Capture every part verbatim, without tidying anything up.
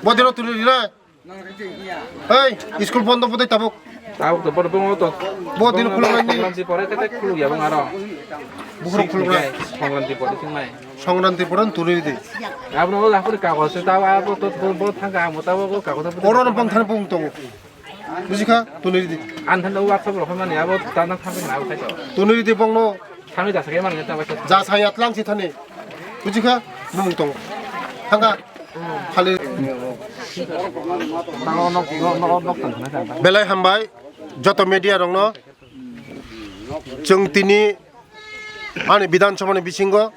Bodino tuli ri nai. Hei, school bondo bodai tabuk. Tabuk to bodo bongo to. Bodino khuluk nai ni. Songkranti pore kete khuluk ya bong aro. Bukhro khuluk nai. Songkranti pore sing nai. Songkranti pore tuli ri di. Abono o hapori kagos se tabo abo to bo thangka amo tabo kagos. Oro no bang thani bung tongo. Bujikha, tuni ridi. An thanda WhatsApp rok mani abo tanda thangwi na abo khaito. Tuni ridi bongno. Thangwi jasa khe mani ta bacha. Jasa yatlang si thani. Bujikha, bumung tongo. Thangka. Khali. Belai hambai, joto media rokno. Chwng tini ani Bidhan Sabha ni bisingo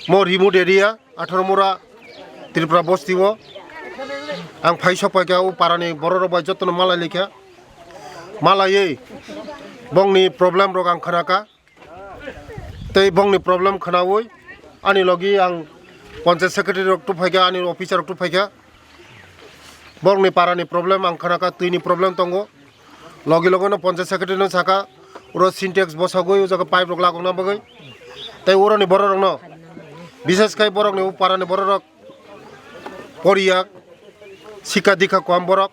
mo remote area. Atharo mura Tripura bosti o ang phai sok paikha, o parani borok rok bai jotono malai laikha, malaiwi bongni problem rok ang khnakha, tei bongni problem khnaui ani logi ang panchayat secretary rok tu phaikha, ani officer rok tu phaikha, bongni parani problem ang khnakha, twini problem tongo. Logi logi no panchayat secretary no saka, oro sintex bosogwi o jaga pipe rok lagokna bagwi. Tei oro ni borok rok no, bises khai borok ni o para ni borok rok poriya, sikha dikha kom borok,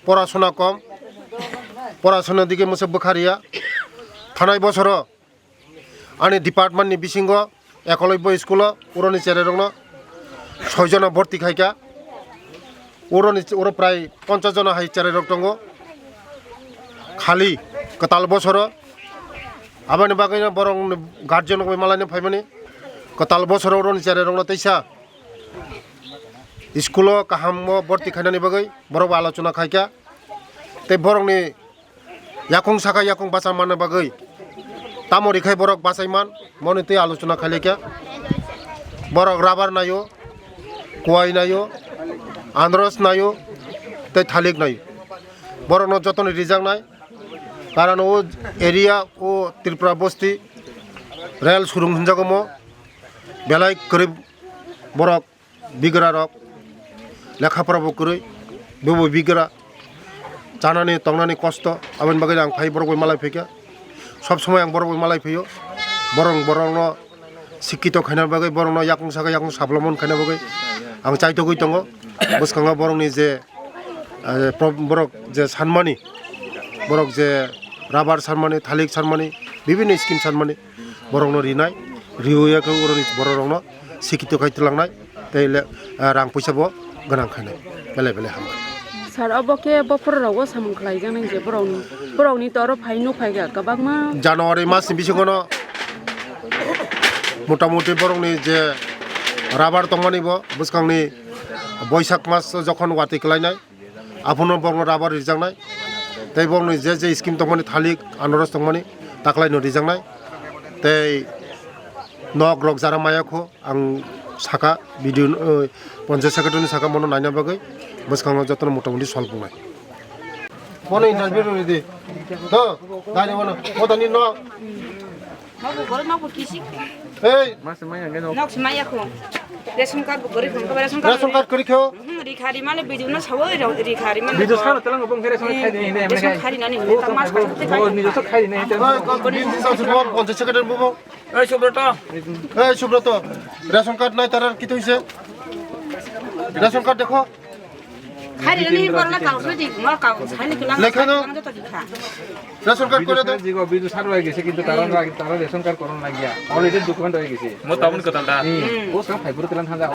porasona kom, porasona dige mose bwkha riya. Thanai bosoro ani department ni bisingo Ekolobya school o uroni cherai rokno soi jona borti khaikha. Uroni uro prai ponchas jona hai cherai rok tongo. Khali kwtal bosoro aboni bagwi no borok guardian rok bai malaino phaimani. Kwtal bosoro uroni cherai rokno teisa school o kaham o borti khainani bagwi borok bai alochona khaikha. Tei borokni yakung saka yakung bacha manna bagwi tamo rikhai borok bachai man, moni twi alochona khailai kha. Borok rabar naio, kuai naio, andros naio, tei thalik naio. Borokno jotono rijaknai, karon o area o Tripura bosti rel surung hinjago mo, belai kwrwi borok bigra rok lekha pora bo kwrwi, bobo bigra chanani tongnani kosto, aboni bagwi ang phai borok bai malai phaikha. Sob somoi ang borok bai malai phaio, borok borokno sikkito khaina bagwi, borokno yakung saka yakung sablamon khaina bagwi ang chaitogwi tongo. Bwskango borokni je, eh, pro-, borok je sanmani, borok je rabar sanmani, thalik sanmani, bibinno scheme sanmani, borokno rinai, riwi ya khe uroni borok rokno sikito khai twlangnai, tei le, ah, rang puisa bo gwnang khainai, belai belai hambai. Sir, obo khe bophor rogo samung khlai jaknai je borokni, borokni toro phai nuk phai kha kwbangma. January mas ni bisingo no mota moti borokni je rabar tongmani bo bwskangni Boisak mas o jokhon watwi kwlainai, aphuno borokno rabar rijaknai, tei borokni je je scheme tongmani, thalik, anaros tongmani, taklaino rijaknai, tei nok rok jara maya kho ang saka, video, eh, panchayat secretary ni saka, mono naina bagwi bwskango jotono mota moti solve wngnai. Bono interview rwdi. To, naina bono, motani nok. Mabu gori mabu kisi. Ei. Mas maya geno. Nok si maya ko. Ration card bu gori khon ko ration card. Ration card kori kho. Hmm, rikhari mane video no sawo ro rikhari mane. Video sano telang bong ration card khai ni ne. Ration card ni ne ta mas card khai. Oh, ni so khai ni ne. Ei, ko video sa su mo panchayat secretary bu mo. Ei Subroto. Ei Subroto. Ration card nai tarar kito ise. Ration card dekho. Khari rani borla kau sudi, ma kau sani kila. Lekha no. Kila joto dikha. Ration card kore do. Jigo bidu sar roi gese kintu taron ragi taron ration card koron lagiya. Already document roi gese. Mo tabun kotal da. Hmm. O sa phai buru tilang thangja.